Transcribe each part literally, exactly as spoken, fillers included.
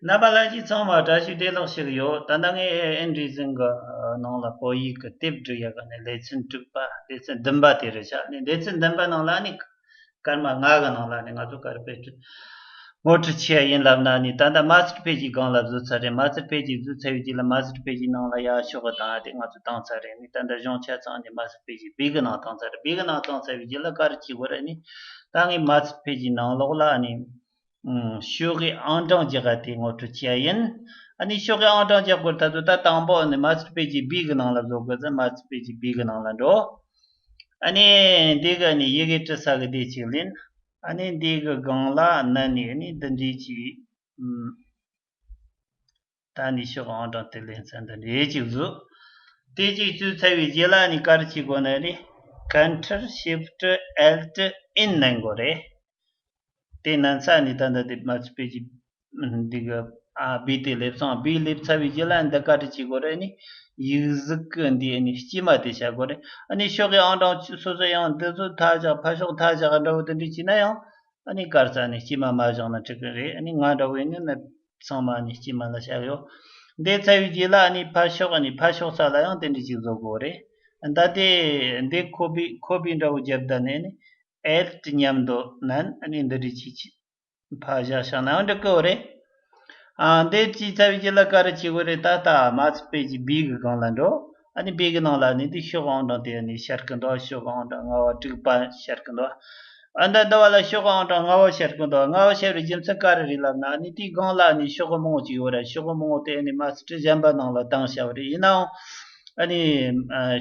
རྣམ་པ་ལྷན་རྒྱས་ཚང་མ་བཀྲ་ཤིས་བདེ་ལེགས་ཞུ་གི་ཡོད། ད་ལྟ་ངས་ཨེན་རི་ཟིན་གི་ནང་ལ་བོད་ཡིག་གི་དེབ་སྒྲིག་ཡག་གི་ནས་ལེ་ཚན་དྲུག་པ་ལེ་ཚན་བདུན་པ་དེ་རེད་ཤག་ནས་ལེ་ཚན་བདུན་པ་ནང་ལ་ནི་སྐར་མ་ལྔ་གི་ནང་ལ་ནི་ང་ཚོ་ག་རེ་དཔེ་ཁྲིད་ངོ་སྤྲོད་བྱས་ཡིན་ལབ་ན་ནི། ད་ལྟ་མ་སི་ཊར་པེ་ཇི་སྒང་ལ་བཟོས་ཚར་རེད། མ་སི་ཊར་པེ་ཇི་བཟོས་ཚར་བའི་རྗེས་ལ་མ་སི་ཊར་པེ་ཇི་ནང་ལ་ཡར་ཤོག་གི་དང་དེ་ང་ཚོ་བཏང་ཚར་རེད། ནི་ད་ལྟ་གཞུང་ཆ་ཚང་ནི་མ་སི་ཊར་པེ་ཇི་བི་གི་ནང་བཏང་ཚར་རེད། བི་གི་ནང་བཏང་ཚར་བའི་རྗེས་ལ་ག་རེ་བྱེད་དགོས་རེད་ནི། ད་ངས་མ་སི་ཊར་པེ་ཇི་ནང་ལོགས་ལ་ནི། ཨུམ། ཤོག་གུའི་ཨང་གྲངས་རྒྱག་ག་དེ་ངོ་སྤྲོད་བྱས་ཡིན། ཨ་ནི་ཤོག་གུའི་ཨང་གྲངས་རྒྱག་དགོས་ད་ཚོད་ད་དང་པོ་ནི་མ་སི་ཊར་པེ་ཇི་བི་གི་ནང་ལ་བཟོ་དགོས་ཟེར། མ་སི་ཊར་པེ་ཇི་བི་གི་ནང་ལ་འགྲོ། ཨ་ནི་འདི་ག་ནི་ཡི་གེ་འབྲི་ས་གི་དེ་གཅིག་ལེན། ཨ་ནི་འདི་གི་སྒང་ལ་ན་ནི་ཨ་ནི་འདི་འདྲའི་གཅིག་ཨུམ། ད་ནི་ཤོག་གུ་ཨང་གྲངས་དེ་ལེན་ཚར་འདི་འདྲའི་གཅིག་བཟོ། དེ་གཅིག་བཟོས་ཚར་བའི་རྗེས་ལ་ནི་ག་རེ་བྱེད་དགོས་ན་ནི། Ctrl Shift Alt N ནན་དགོས་རེད། དེ་ནན་ཚར་ནི་ད་ལྟ་དེ་མ་ཚུད་པའི་གི་འདི་གི་ཨ་བི་དེ་སླེབས་སོང་། བི་སླེབས་ཚར་བའི་རྗེས་ལ་འདི་ག་རེ་བྱེད་དགོས་རེད་ནི། ཡིག་གཟུགས་གི་འདི་ནི་དཀྱིལ་མ་དེ་བྱ་དགོས་རེད། ཨ་ནི་ཤོག་གི་ཨང་གྲངས་སོ་སོ་ཡང་འདི་ཚོ་མཐའ་བཞག་ཕར་ཕྱོགས་མཐའ་བཞག་འདྲ་བོ་དེ་འདྲ་བྱས་ན་ཡང་། ཨ་ནི་གར་ས་ནི་དཀྱིལ་མ་མ་བཞག་ན་འགྲིག་གི་རེད། ཨ་ནི་ང་འདྲ་བོ་ཡིན་ན་ཚང་མ་ནི་དཀྱིལ་མ་ལ་བཞག་ཡོད། འདི་ཚར་བའི་རྗེས་ལ་ཨ་ནི་ཕར་ཕྱོགས་ཨ་ནི་ཕར་ཕྱོགས་ས་ལ་ཡང་དེ་འདྲ་ཅིག་བཟོ་དགོས་རེད། ད་ལྟའི་འདི་ཁོ་པི་ཁོ་པི་འདྲ་བོ་བརྒྱབ་ད་ནས་ནི་Alt མཉམ་དུ་ནན་ཨ་ནི་འདི་འདྲ་ཅིག་ཕར་བཞག་བཞག་ན་ཡང་འགྲིག་གི་རེད། ཨ་འདི་བྱས་ཚར་བའི་རྗེས་ལ་ག་རེ་བྱེད་དགོས་རེད། ད་ལྟ་མ་ཚུད་པའི་གི་བི་གི་སྒང་ལ་འགྲོ། ཨ་ནི་བི་གི་ནང་ལ་ནི་དེ་ཤོག་ཨང་གྲངས་དེ་ནི་ཤར་གི་འདུག་ཤོག་ཨང་གྲངས་ལྔ་པ་དྲུག་པ་ཤར་གི་འདུག་ཨ་ད་ལྟ་བ་ལ་ཤོག་ཨང་གྲངས་ལྔ་པ་ཤར་གི་འདུག་ལྔ་པ་ཤར་བའི་རྒྱུ་མཚན་ག་རེ་རེད་ལབ་ན། ཨ་ནི་དེའི་སྒང་ལ་ནི་ཤོག་གུ་མང་པོ་ཅིག་ཡོད་རེད། ཤོག་གུ་མང་པོ་དེ་ནི་མ་ཚུད་གཞན་པ་ནང་ལ་བཏང་བྱ་བ་རེད། ཡིན་ནའང་ཨ་ནི་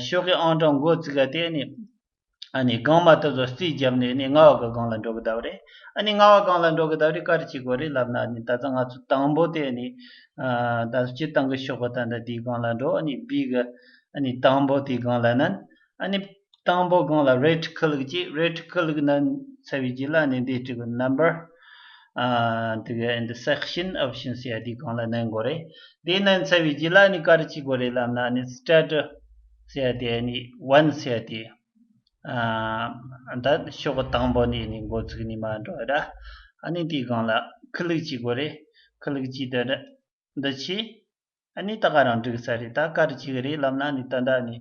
ཤོག་གི་ཨང་གྲངས་འགོ་བཙུགས་ག་དེ་ནི། ཨ་ནི་སྒང་མ་དེ་ཚོ་རྩིས་བརྒྱབ་ནས་ནི་ལྔ་པ་གི་སྒང་ལ་འགྲོ་གི་ད་བ་རེད། ཨ་ནི་ལྔ་པ་སྒང་ལ་འགྲོ་གི་ད་བ་རེད། ག་རེ་བྱེད་དགོས་རེད་ལབ་ན། ཨ་ནི་ད་ལྟ་ང་ཚོ་དང་པོ་དེ་ནི་ཨ་ད་སྤྱིར་བཏང་གི་ཤོག་གུ་ད་ལྟ་དེའི་སྒང་ལ་འགྲོ། ཨ་ནི་བི་གི་ཨ་ནི་དང་པོ་དེའི་སྒང་ལ་ནན། ཨ་ནི་དང་པོ་སྒང་ལ་རའིཊ་ཁི་ལིག་བྱས། རའིཊ་ཁི་ལིག་ནན་ཚར་བའི་རྗེས་ལ་ཨ་ནི་འདི་སྤྲུག་གི་number ཨ་དེ་གི་and section options ཟེར་ཡ་དེའི་སྒང་ལ་ནན་དགོས་རེད། དེ་ནན་ཚར་བའི་རྗེས་ལ་ཨ་ནི་ག་རེ་བྱེད་དགོས་རེད་ལབ་ན། ཨ་ནི་སི་ཊེན་ཌར་ཟེར་ཡ་དེ་ཨ་ནི་ཝན་ཟེར་ཡ་དེ། ཨ་ད་ཤོག་གུ་དང་པོ་ནས་ནི་འགོ་བཙུགས་ནས་མར་འགྲོ་ར། ཨ་ནི་དེའི་སྒང་ལ་ཁི་ལིག་བྱེད་དགོས་རེད། ཁི་ལིག་བྱས་ཏེ་འདི་བྱས། ཨ་ནི་ད་ག་རང་འགྲིག་ས་རེད། ད་ག་རེ་བྱེད་གི་རེད་ལབ་ན། ནི་ད་ལྟ་ནི་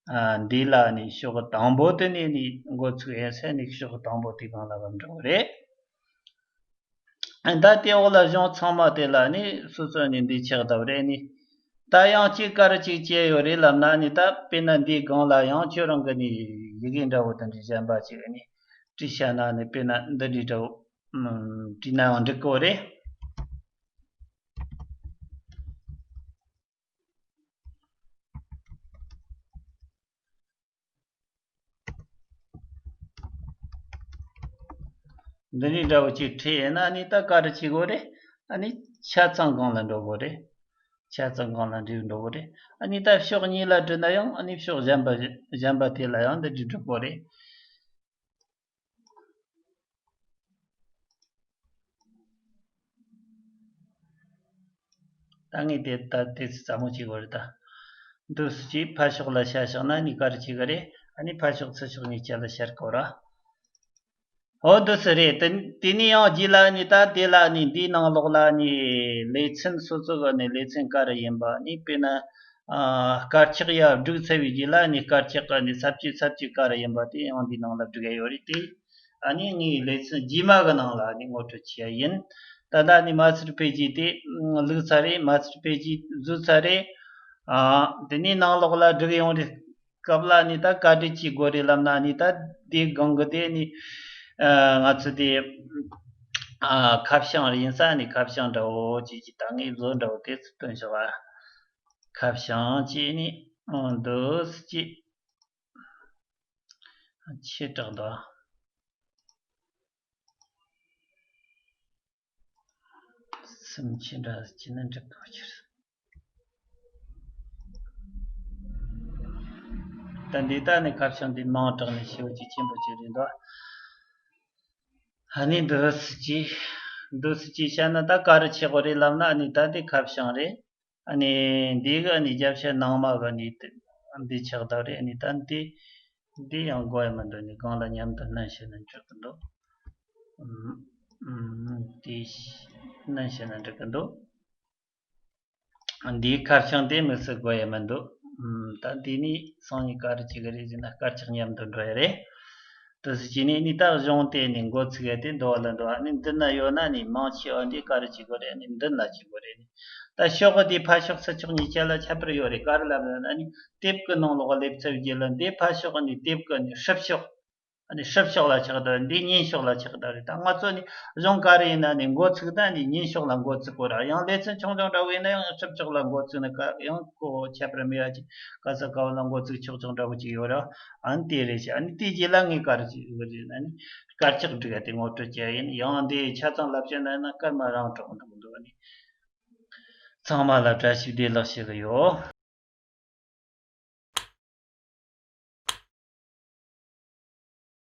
ཨ་འདི་ལ་ནི་ཤོག་གུ་དང་པོ་དེ་ནས་ནི་འགོ་ཚུགས་ཡིན་ས་ནི་ཤོག་གུ་དང་པོ་དེའི་སྒང་ལ་འགྲོ་གི་རེད། ད་དེ་འོག་ལ་གཞུང་ཚང་མ་དེ་ལ་ནི་སོ་སོ་ནི་འདི་ཆགས་ཐུབ་རེད་ནི། ད་ཡང་གཅིག་ག་རེ་གཅིག་བྱས་ཡོད་རེད་ལབ་ན། ནི་ད་དཔེར་ན་འདིའི་སྒང་ལ་ཡང་ཁྱོད་རང་གི་ནི་ཡི་གེ་འདྲ་བོ་དེ་འདྲ་གཞན་པ་ཅིག་ནི་བྲིས་བཞག་ན། ནི་དཔེར་ན་འདི་འདྲའི་འདྲ་བོ་བྲིས་ན་ཡང་འགྲིག་གི་རེད། འདི་ནི་འདྲ་བོ་ཅིག་བྲིས་ཡིན་ན། ཨ་ནི་ད་ག་རེ་བྱེད་དགོས་རེད། ཨ་ནི་ཆ་ཚང་སྒང་ལ་འགྲོ་དགོས་རེད། ཆ་ཚང་སྒང་ལ་འགྲོ་དགོས་རེད། ཨ་ནི་ད་ཕྱོགས་གཉིས་ལ་བྲིས་ན་ཡང་། ཨ་ནི་ཕྱོགས་གཞན་པ་གཞན་པ་དེ་ལ་ཡང་འདི་འདྲ་འགྲོ་དགོས་རེད། ད་ངས་དེ་ད་དེ་ཚོ་ཙམ་མོ་བྱེད་དགོས་རེད་ད། འདུག་སེ་བྱས་ཕར་ཕྱོགས་ལ་བྱས་བཞག་ན་ནི་ག་རེ་བྱེད་གི་རེད། ཨ་ནི་ཕར་ཕྱོགས་ཚུར་ཕྱོགས་གཉིས་ཆ་ལ་ཤར་དགོས་ར། འོ་འདུག་སེ་རེད། དེ་དེ་ནས་ཡང་རྗེས་ལ་ནི་ད་དེ་ལ་ནི་འདིའི་ནང་ལོགས་ལ་ནི་ལེ་ཚན་སོ་སོ་གི་ནི་ལེ་ཚན་ག་རེ་ཡིན་པ་ནི། དཔེར་ན་ཨ་དཀར་ཆག་ཡར་བསྒྲིགས་ཚར་བའི་རྗེས་ལ་ནི་དཀར་ཆག་གི་ནི་ས་བཅད་ས་བཅད་ག་རེ་ཡིན་པ་དེ་ཡང་འདིའི་ནང་ལ་བསྒྲིགས་ཡ་ཡོད་རེད་དེ། ཨ་ནི་ངའི་ལེ་ཚན་རྗེས་མ་གི་ནང་ལ་ནི་ངོ་སྤྲོད་བྱས་ཡིན། ད་ལྟ་ནི་མ་སི་ཊར་པེ་ཇི་དེ་བླུགས་ཚར་རེད། མ་སི་ཊར་པེ་ཇི་བཟོས་ཚར་རེད། ཨ་དེ་ནས་ནང་ལོགས་ལ་བསྒྲིགས་ཡོང་དུས་སྐབས་ལ་ནི་ད་ག་འདྲ་བྱེད་དགོས་རེད་ལབ་ན། ནི་ད་དེའི་སྒང་གི་དེ་ནི་ཨ་ང་ཚོ་དེ་ཨ་ཁ་བྱང་རེད་ཡིན་ས། ནི་ཁ་བྱང་འདྲ་བོ་ཅིག་ཅིག་ད་ངས་བཟོ་འདྲ་བོ་དེ་ཚོ་སྟོན་བཞག་པ། ཁ་བྱང་ཅིག་ནི་ཨང་འདུག་སེ་ཅིག་ཆེ་དྲགས་འདུག་སེམས་ཅན་འདྲ་ཅི་ནས་འགྲིག་གི་ཕྱིར། ད་འདི་ད་ནི་ཁ་བྱང་འདི་མང་དྲགས་ནས་ཞེ་པོ་ཅིག་ཆེན་པོ་ཅིག་རེད་འདུག་ཨ་ནི་འདུག་སེ་ཅིག་འདུག་སེ་ཅིག་བྱས་ན་ད་ག་རེ་བྱེད་དགོས་རེད་ལབ་ན། ཨ་ནི་ད་འདི་ཁ་བྱང་རེད། ཨ་ནི་འདི་གི་ཨ་ནི་རྒྱབ་ཤ་ནང་མ་གི་ནི་འདི་ཆགས་བསྡད་རེད། ཨ་ནི་ད་འདི་འདི་ཡང་དགོས་ཡ་མི་འདུག་ནི་སྒང་ལ་མཉམ་དུ་བསྣན་བྱས་ན་འགྲིག་གི་འདུག་ཨུམ། ཨུམ། འདི་བསྣན་བྱས་ན་འགྲིག་གི་འདུག་འདིའི་དཀར་ཆག་དེ་དམིགས་བསལ་དགོས་ཡ་མི་འདུག་ཨུམ། ད་འདི་ནས་སང་ཉིན་ག་རེ་བྱེད་གི་རེད་ཟེར་ན། དཀར་ཆག་མཉམ་དུ་འགྲོ་ཡ་རེད། དེ་ཟེར་བྱས་ནས་ནི་ད་གཞུང་དེ་ནི་འགོ་ཚུགས་ཡ་དེ་འདི་བ་ལ་འདུག་ཨ་ནི་མདུན་ན་ཡོད་ན་ནི་མང་ཆེ་བ་འདི་ག་རེ་བྱེད་དགོས་རེད། ཨ་ནི་མདུན་ལ་བྱེད་དགོས་རེད། ནི་ད་ཤོག་གུ་དེ་ཕར་ཕྱོགས་ཚུར་ཕྱོགས་གཉིས་ཆ་ལ་ཁྱད་པར་ཡོད་རེད། ག་རེ་ལབ་ན་ཨ་ནི་དེབ་ཀྱི་ནང་ལོགས་སླེབས་ཚར་བའི་རྗེས་ལ་འདི་ཕར་ཕྱོགས་ནི་དེབ་ཀྱི་ནི་སྲིབ་ཕྱོགས། ཨ་ནི་སྲིབ་ཕྱོགས་ལ་ཆགས་འདུག་འདི་སྙིང་ཕྱོགས་ལ་ཆགས་འདུག་རེད། ད་ང་ཚོ་ནི་གཞུང་ག་རེ་ཡིན་ན་ནི་འགོ་ཚུགས་ད་ནི་སྙིང་ཕྱོགས་ལ་འགོ་ཚུགས་དགོས་ར། ཡང་ལེ་ཚན་ཆུང་ཆུང་འདྲ་བོ་ཡིན་ན་ཡང་སྲིབ་ཕྱོགས་ལ་འགོ་ཚུགས་ན་ཀ་ཡང་ཁོ་ཁྱད་པར་མེད་ཡ་ཅིག་ག་ས་ག་བ་ལ་འགོ་ཚུགས་ཆོག་ཆོག་འདྲ་བོ་ཅིག་ཡོད་ར། ཨ་ནི་དེ་རེད་ཤག་ཨ་ནི་དེ་རྗེས་ལ་ངས་ག་རེ་ཅིག་ཡོད་རེད་ན་ནི་དཀར་ཆག་སྒྲིག་ཡ་དེ་ངོ་སྤྲོད་བྱས་ཡིན། ཡང་འདི་ཆ་ཚང་ལབ་བྱས་ན་ན་སྐར་མ་རང་གྲོགས་འདུག་འདུག་ཨ་ནི་ཚང་མ་ལ་བཀྲ་ཤིས་བདེ་ལེགས་ཞུ་གི་ཡོད།